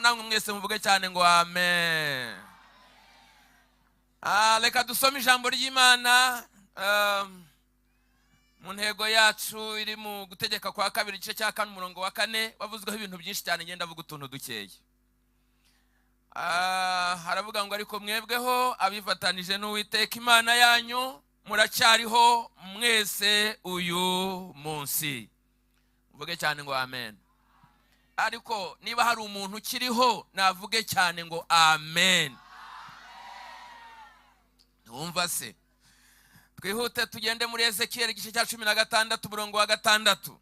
Namwe mwese muvuge cyane ngo amen. Reka dusome ijambo ry'Imana mu ntego yacu iri mu Gutegeka kwa Kabiri, igice cya 4, umurongo wa 4, wavuzweho ibintu byinshi cyane. Ngenda avuga utuntu dukeya. Haravuga ngo: "Ariko mwebweho abifatanije n'Uwiteka Imana yanyu muracyariho mwese uyu munsi." Mvuge cyane ngo amen. Ariko niba hari umuntu ukiriho, navuge cyane ngo amen. Ntiwumva se? Twihute tugende muri Ezekiyeli, igice cya 16, umurongo wa 6.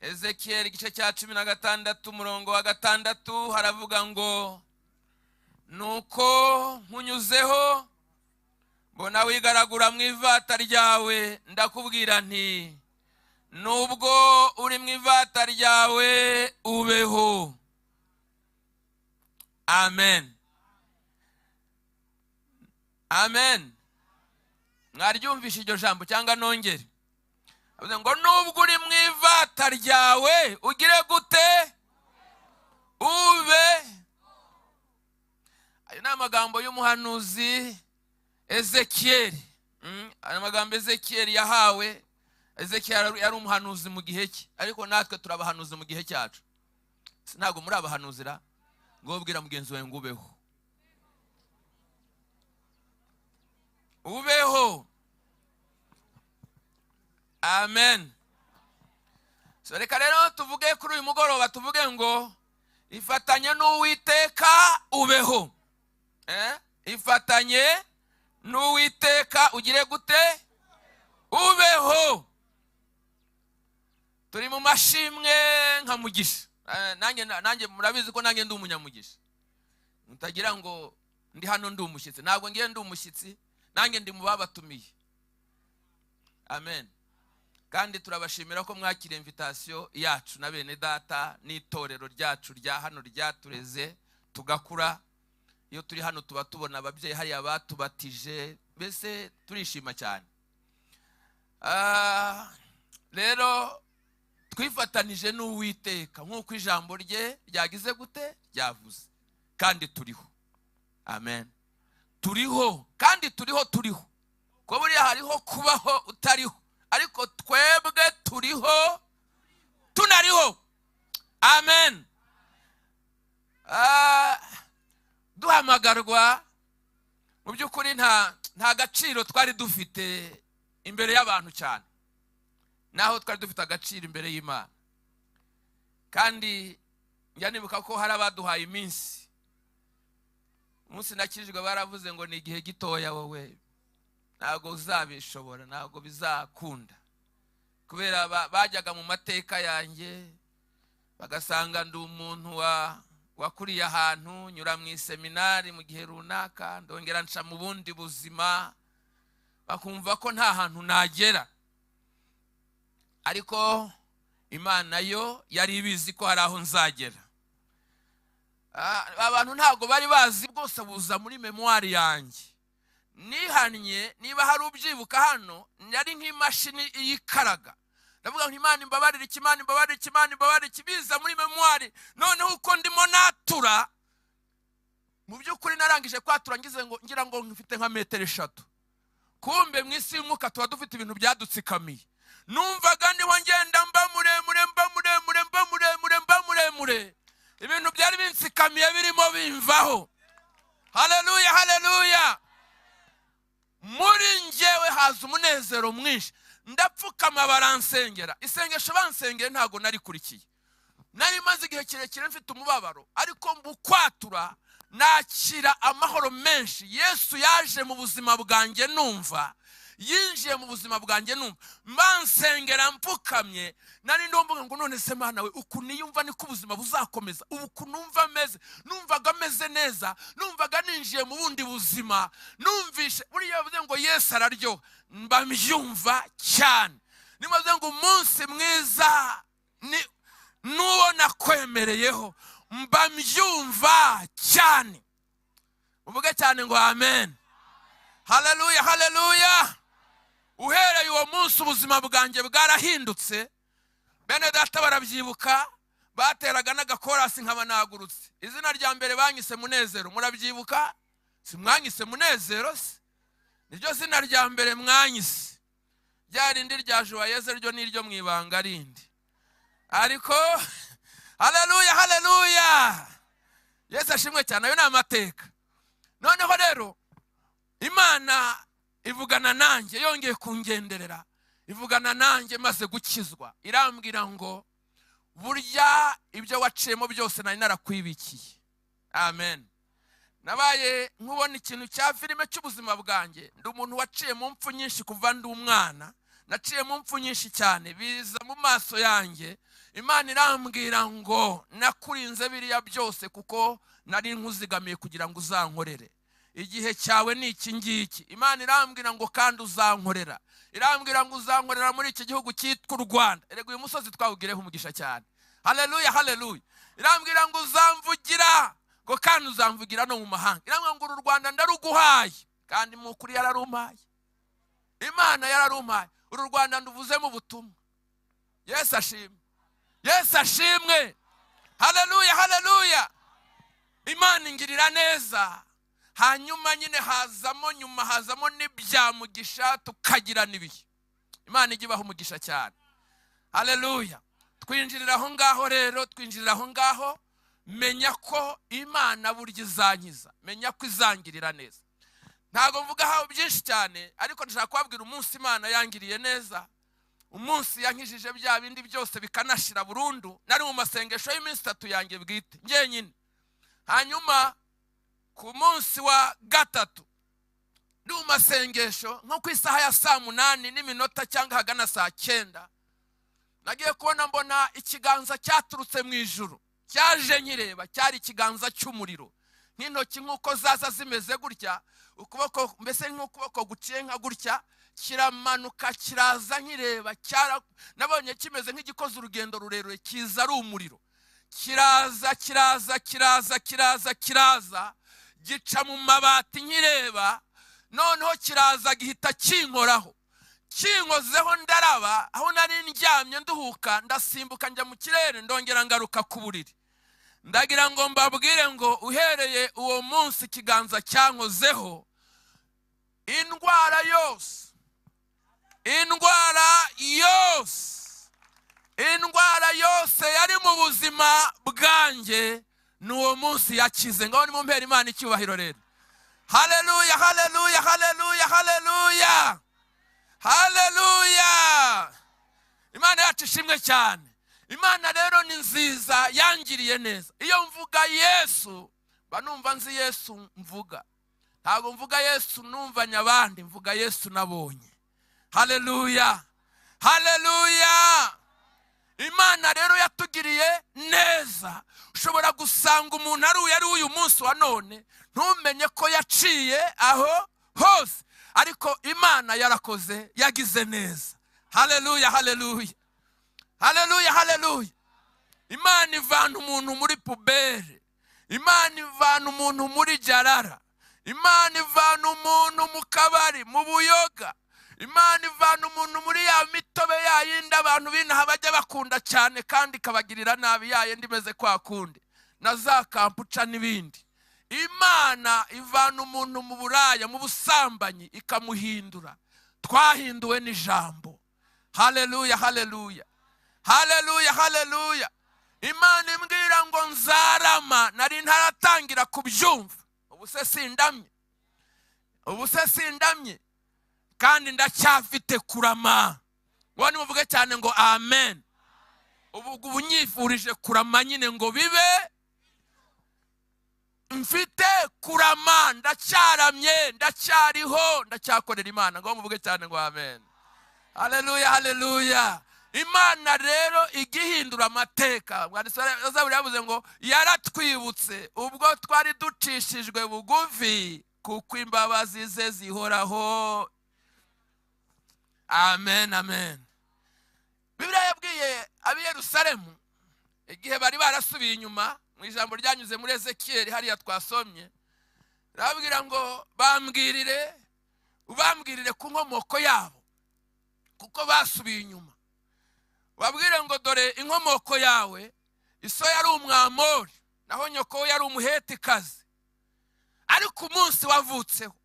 Ezekiyeli, igice cya 16, umurongo wa 6, haravuga ngo: "Nuko nkunyuzeho mbona wigaragura mu ivata ryawe, ndakubwira nti: 'Nubwo uri mu ivata ryawe, ubeho.'" Amen, amen. Mwaryumvishe iryo jambo cyangwa nongere? Avuze ngo: "Nubwo uri mu ivata ryawe, ugire gute? Ube." Ayo ni amagambo y'umuhanuzi Ezekiyeli. Ayo magambo Ezekiyeli yahawe. Ezekiyeli yari umuhanuzi mu gihe cye, ariko natwe turabahanuzi mu gihe cyacu. Ntabwo muri abahanuzi ra? Ngo bwira mugenzi wawe ngo ubeho, ubeho. Amen. So reka rero tuvuge kuri uyu mugoroba, tuvuge ngo: "Ifatanye n'Uwiteka ubeho." Ifatanye n'Uwiteka ugire gute? Ubeho. Turi mu mashimwe nka Mugisha. Nanjye murabizi ko nanjye ndi umunyamugisha. Mutagira ngo ndi hano ndi umushyitsi. Ntabwo ngiye ndi umushyitsi, nanjye ndi mu babatumiye. Amen. Kandi turabashimira ko mwakiriye invitation yacu na bene data n'itorero ryacu rya hano ryatureze tugakura. Iyo turi hano tuba tubona ababyeyi hariya batubatije, mbese turishima cyane. Rero twifatanije n'Uwiteka nk'uko ijambo rye ryagize gute? Ryavuze. Kandi turiho. Amen. Turiho, kandi turiho, turiho ko buriya hariho kubaho utariho, ariko twebwe turiho, tunariho. Amen. Duhamagarwa, mu by'ukuri nta gaciro twari dufite imbere y'abantu cyane, naho twari dufite agaciro imbere y'Imana. Kandi njya nibuka ko hari abaduhaye iminsi. Umunsi nakijijwe baravuze ngo: "Ni igihe gitoya, wowe ntabwo uzabishobora, ntabwo bizakunda," kubera bajyaga mu mateka yanjye bagasanga ndi umuntu wakuriye ahantu, nyura mu iseminari mu gihe runaka, ndongera nca mu bundi buzima, bakumva ko nta hantu nagera. Ariko Imana yo yari ibizi ko hari aho nzagera. Abantu ntabwo bari bazi bwose buza muri mémoire yanjye. Nihannye, niba hari ubyibuka hano, yari nk'imashini iyikaraga. Ndavuga ngo: "Imana imbabarire iki, Imana imbabarire iki, Imana imbabarire iki." Biza muri mémoire. Noneho uko ndimo natura, mu by'ukuri narangije kwatura ngize ngo ngira ngo mfite nka metero 3. Kumbe mu isi y'umwuka tuba dufite ibintu byadutsikamiye. Numvaga ndiho ngenda mba muremure, mba muremure, mba muremure, mba muremure. Ibintu byari binsikamiye birimo bimvaho. Haleluya, haleluya. Muri njyewe haza umunezero mwinshi. Ndapfukama, baransengera. Isengesho bansengeye ntabwo narikurikiye. Nari maze igihe kirekire mfite umubabaro, ariko mu kwatura nakira amahoro menshi. Yesu yaje mu buzima bwanjye, numva yinjiye mu buzima bwanjye, numva bansengera mpfukamye. Nari ndumva ngo: "None se Mana we, uku niyumva niko ubuzima buzakomeza? Ubu uku numva ameze?" Numvaga ameze neza, numvaga ninjiye mu bundi buzima. Numvishe buriya bavuze ngo Yesu araryoha, mba mbyumva cyane. Niba bavuze ngo umunsi mwiza ni n'uwo nakwemereyeho, mba mbyumva cyane. Uvuge cyane ngo amen. Haleluya, haleluya. Uhereye uwo munsi ubuzima bwanjye bwarahindutse. Bene data barabyibuka. Bateraga n'agakorasi nkaba nagurutse. Izina rya mbere banyise Munezero, murabyibuka? Si mwanyise Munezero se? Niryo zina rya mbere mwanyise. Rya rindi rya Joyeux ryo niryo mu ibanga rindi. Ariko haleluya, haleluya, Yesu ashimwe cyane. Ayo ni amateka. Noneho rero Imana ivugana nanjye, yongeye kungenderera, ivugana nanjye maze gukizwa, irambwira ngo burya ibyo waciyemo byose nari narakwibikiye. Amen. Nabaye nkubona ikintu cya filime cy'ubuzima bwanjye. Ndi umuntu waciye mu mpfu nyinshi kuva ndi umwana, naciye mu mpfu nyinshi cyane, biza mu maso yanjye. Imana irambwira ngo nakurinze biriya byose kuko nari nkuzigamiye kugira ngo uzankorere. Igihe cyawe ni iki ngiki. Imana irambwira ngo kandi uzankorera. Irambwira ngo uzankorera muri iki gihugu cyitwa u Rwanda. Erega uyu musozi twawugireho umugisha cyane. Haleluya, haleluya. Irambwira ngo uzamvugira, ngo kandi uzamvugira no mu mahanga. Irambwira ngo uru Rwanda ndaruguhaye, kandi mu kuri yararumpaye. Imana yararumpaye. Uru Rwanda nduvuzemo ubutumwa. Yesu ashimwe. Yesu ashimwe. Haleluya, haleluya. Imana ingirira neza. Hanyuma nyine hazamo nyuma hazamo n'ibyamugisha, tukagira n'ibihe. Imana ijya ibaha umugisha cyane. Haleluya. Twinjirira aho ngaho rero, twinjirira aho ngaho, menya ko Imana burya izankiza, menya ko izangirira neza. Ntabwo mvuga aho byinshi cyane, ariko ndashaka kubabwira umunsi Imana yangiriye neza, umunsi yankijije bya bindi byose bikanashira burundu. Nari mu masengesho y'iminsi 3 yanjye bwite njyenyine. Hanyuma ku munsi wa 3 ndi mu masengesho nko ku isaha ya saa 8 n'iminota cyangwa hagana saa 9, nagiye kubona mbona ikiganza cyaturutse mu ijuru cyaje nkireba. Cyari ikiganza cy'umuriro, nk'intoki nk'uko zaza zimeze gutya, ukuboko mbese nk'ukuboko guciye nka gutya, kiramanuka kiraza nkireba. Nabonye kimeze nk'igikoze urugendo rurerure, kiza ari umuriro, kiraza kiraza kiraza kiraza kiraza, gica mu mabati nkireba. Noneho kiraza gihita kinkoraho, kinkozeho ndaraba. Aho nari ndyamye nduhuka, ndasimbuka njya mu kirere, ndongera ngaruka ku buriri. Ndagira ngo mbabwire ngo uhereye uwo munsi ikiganza cyankozeho, indwara yose, indwara yose, indwara yose yari mu buzima bwanjye n'uwo munsi yakize. Ngaho nimumpere Imana icyubahiro rero. Haleluya, haleluya, haleluya, haleluya, haleluya. Imana yacu ishimwe cyane. Imana rero ni nziza, yangiriye neza. Iyo mvuga Yesu mba numva nzi Yesu mvuga. Ntabwo mvuga Yesu numva nyabandi, mvuga Yesu nabonye. Haleluya, haleluya. Imana rero yatugiriye neza. Ushobora gusanga umuntu ari uyu ari uyu munsi wa none, ntumenye ko yaciye aho hose, ariko Imana yarakoze, yagize neza. Haleluya, haleluya, haleluya, haleluya. Imana ivana umuntu muri pubere, Imana ivana umuntu muri jarara, Imana ivana umuntu mu kabari, mu buyoga, Imana ivana umuntu muri ya mitobe ya yindi abantu b'inaha bajya bakunda cyane kandi ikabagirira nabi, ya yindi imeze kwa kundi na za kampuca n'ibindi. Imana ivana umuntu mu buraya, mu busambanyi, ikamuhindura. Twahinduwe n'ijambo. Haleluya, haleluya, haleluya, haleluya. Imana imbwira ngo nzarama, nari ntaratangira kubyumva. Ubu se sindamye, ubu se sindamye, kandi ndacyafite kurama. Ngo nimuvuge cyane ngo amen. Ubu nyifurije kurama nyine ngo bibe mfite kurama, ndacyaramye, ndacyariho, ndacyakorera Imana. Ngo muvuge cyane ngo amen. Haleluya, haleluya. Imana rero igihindura amateka. Mwanditsi wa Zaburi yavuze ngo yaratwibutse ubwo twari ducishijwe bugufi, kuko imbabazi ze zihoraho. Amen, amen. Bibiliya yabwiye ab'i Yerusalemu igihe bari barasubiye inyuma, mu ijambo ryanyuze muri Ezekiyeli hariya twasomye, irababwira ngo bambwirire, ubambwirire ku nkomoko yabo, kuko basubiye inyuma. Babwire ngo dore inkomoko yawe Iso yari Umwamori, naho nyoko we yari Umuhetikazi. Ariko umunsi wavutseho,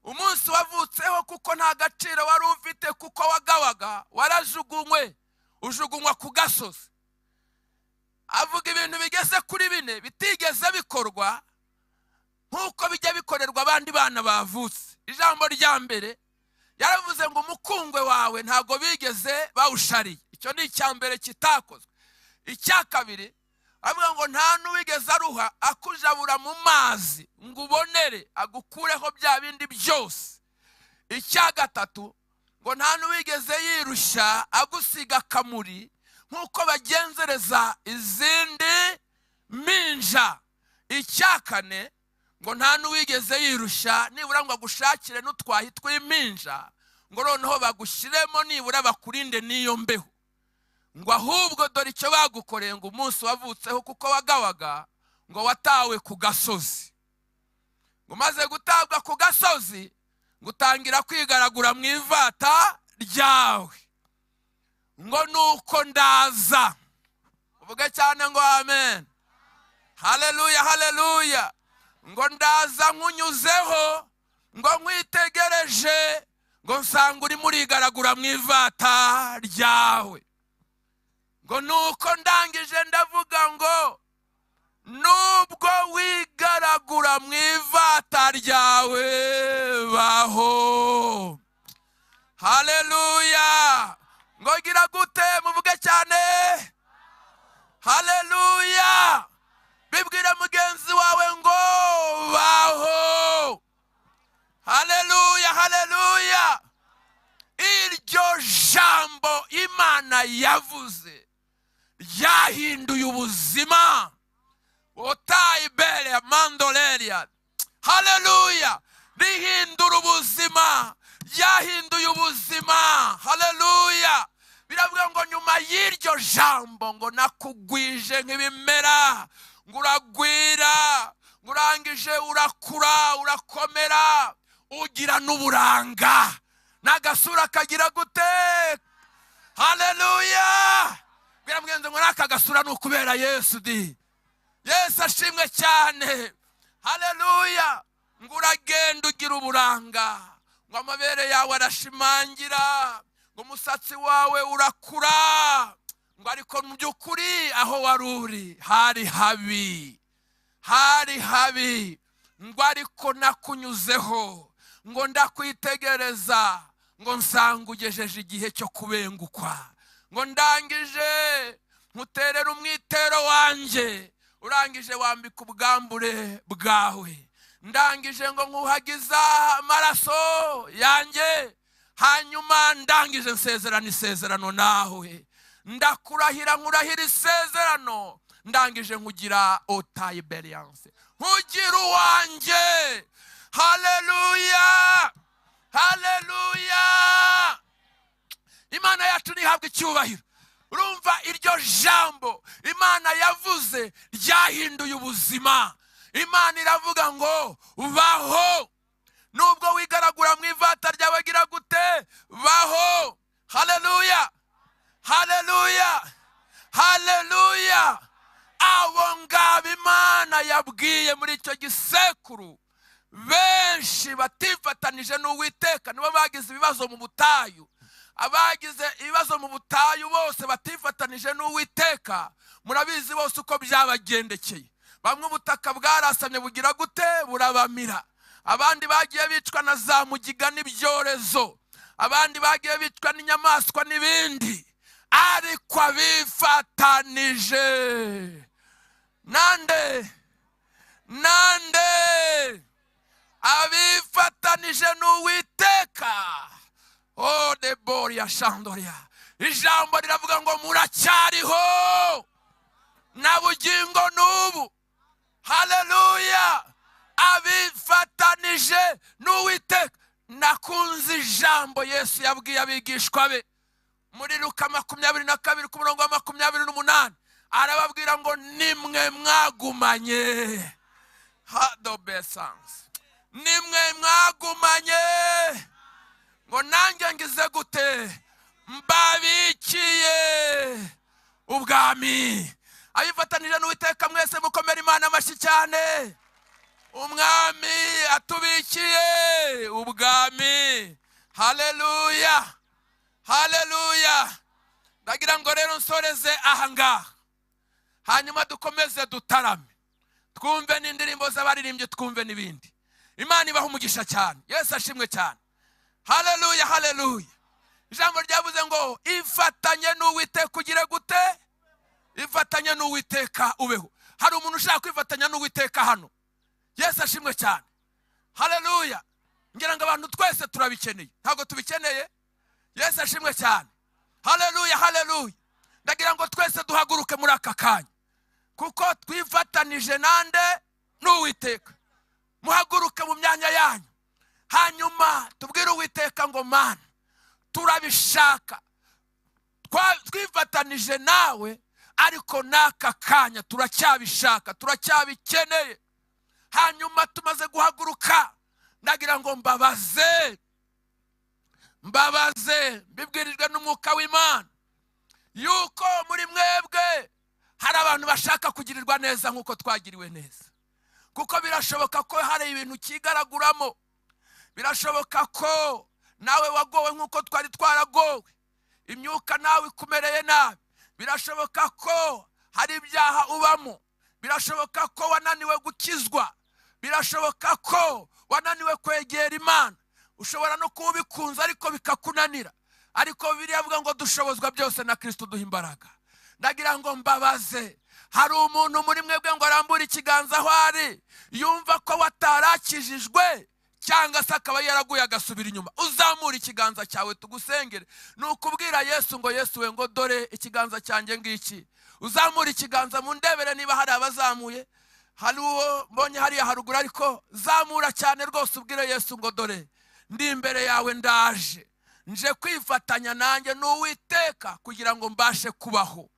umunsi wavutseho, kuko nta gaciro wari ufite, kuko wagawaga, warajugunywe, ujugunywa ku gasozi. Avuga ibintu bigeze kuri bine bitigeze bikorwa nk'uko bijya bikorerwa abandi bana bavutse. Ijambo rya mbere yaravuze ngo umukungwe wawe ntabwo bigeze bawushariye. Icyo ni icya mbere kitakozwe. Icya kabiri, avuga ngo nta n'uwigeze aruha akujabura mu mazi ngo ubonere, agukureho bya bindi byose. Icya gatatu, ngo nta n'uwigeze yirushya agusiga akamuri nk'uko bagenzereza izindi mpinja. Icya kane, ngo nta n'uwigeze yirushya nibura ngo agushakire n'utwahi tw'impinja, ngo noneho bagushyiremo nibura bakurinde n'iyo mbeho. Ngo ahubwo dore icyo bagukoreye, ngo umunsi wavutseho, kuko wagawaga, ngo watawe ku gasozi. Ngo umaze gutabwa ku gasozi, ngo utangira kwigaragura mu ivata ryawe. Ngo nuko ndaza. Uvuge cyane ngo amen, haleluya, haleluya. Ngo ndaza nkunyuzeho, ngo nkwitegereje, ngo nsanga urimo urigaragura mu ivata ryawe. Ngo nuko ndangije ndavuga ngo nubwo wigaragura mu ivata ryawe, baho. Haleluya. Ngo gira gute? Muvuge cyane, haleluya. Bibwire mugenzi wawe ngo baho. Haleluya, haleluya. Iryo jambo Imana yavuze ryahinduye ubuzima. Otayibere mandoleria, haleluya. Rihindura ubuzima, ryahinduye ubuzima. Haleluya. Biravuga ngo nyuma y'iryo jambo, ngo nakugwije nk'ibimera, ngo uragwira, ngo urangije urakura, urakomera, ugira n'uburanga n'agasura kagira gute? Haleluya. Biramwenze ngo n'aka gasura ni ukubera Yesu di. Yesu ashimwe cyane. Haleluya. Ngo uragenda ugira uburanga, ngo amabere yawe arashimangira, ngo umusatsi wawe urakura. Ngo ariko mu by'ukuri aho wari uri hari habi, hari habi. Ngo ariko nakunyuzeho, ngo ndakwitegereza, ngo nsanga ugejeje igihe cyo kubengukwa. Ngo ndangije nkuterera umwitero wanjye, urangije wambika ubwambure bwawe. Ndangije ngo nkuhagiza amaraso yanjye. Hanyuma ndangije nsezerano isezerano nawe, ndakurahira, nkurahira isezerano. Ndangije nkugira otayiberiyanse, nkugira uwanjye. Haleluya, haleluya. Imana yacu ntihabwe icyubahiro. Urumva, iryo jambo Imana yavuze ryahinduye ubuzima. Imana iravuga ngo baho, nubwo wigaragura mu ivata ryawe, gira gute? Baho. Haleluya, haleluya, haleluya. Abo ngabo Imana yabwiye muri icyo gisekuru, benshi batifatanije n'Uwiteka nibo bagize ibibazo mu butayu. Abagize ibibazo mu butayu bose batifatanije n'Uwiteka, murabizi bose uko byabagendekeye. Bamwe ubutaka bwarasamye bugira gute? Burabamira. Abandi bagiye bicwa na za mugiga n'ibyorezo, abandi bagiye bicwa n'inyamaswa n'ibindi. Ariko abifatanije nande? Nande? Abifatanije n'Uwiteka. Oh, deboria shandoria. Ijambo riravuga ngo muracyariho na bugingo n'ubu. Haleluya. Abifatanije n'Uwiteka. Nakunze ijambo Yesu yabwiye abigishwa be muri Luka 22 ku murongo wa 28. Arababwira ngo nimwe mwagumanye hadobesanse, nimwe mwagumanye, ngo nanjye ngize gute? Mbabikiye. Ubwami. Abifatanije n'Uwiteka mwese mukomera Imana amashyi cyane. Umwami atubikiye ubwami. Haleluya, haleluya. Ndagira ngo rero nsoreze aha ngaha, hanyuma dukomeze dutarame, twumve n'indirimbo z'abaririmbyi, twumve n'ibindi. Imana ibaha umugisha cyane. Yesu ashimwe cyane. Haleluya, haleluya. Ijambo ryavuze ngo ifatanye n'Uwiteka ugire gute? Ifatanye n'Uwiteka ubeho. Hari umuntu ushaka kwifatanya n'Uwiteka hano? Yesu ashimwe cyane. Haleluya. Ngira ngo abantu twese turabikeneye, ntabwo tubikeneye? Yesu ashimwe cyane. Haleluya, haleluya. Ndagira ngo twese duhaguruke muri aka kanya, kuko twifatanije nande? N'Uwiteka. Muhaguruke mu myanya yanyu, hanyuma tubwire Uwiteka ngo Mana, turabishaka, twifatanije nawe, ariko n'aka kanya turacyabishaka, turacyabikeneye. Hanyuma tumaze guhaguruka, ndagira ngo mbabaze, mbabaze mbibwirijwe n'Umwuka w'Imana, yuko muri mwebwe hari abantu bashaka kugirirwa neza nk'uko twagiriwe neza. Kuko birashoboka ko hari ibintu ukigaraguramo, birashoboka ko nawe wagowe nk'uko twari twaragowe, imyuka nawe ikumereye nabi, birashoboka ko hari ibyaha ubamo, birashoboka ko wananiwe gukizwa, birashoboka ko wananiwe kwegera Imana. Ushobora no kuba ubikunze ariko bikakunanira, ariko Bibiliya ivuga ngo dushobozwa byose na Kristo duha imbaraga. Ndagira ngo mbabaze, hari umuntu muri mwebwe ngo arambure ikiganza aho ari, yumva ko watarakijijwe cyangwa se akaba yaraguye agasubira inyuma? Uzamura ikiganza cyawe tugusengere. Ni ukubwira Yesu ngo Yesu we, ngo dore ikiganza cyanjye ngiki. Uzamura ikiganza mu ndebere niba hari abazamuye. Hari uwo mbonye hariya haruguru, ariko zamura cyane rwose ubwire Yesu ngo dore ndi imbere yawe, ndaje, nje kwifatanya nanjye n'Uwiteka kugira ngo mbashe kubaho.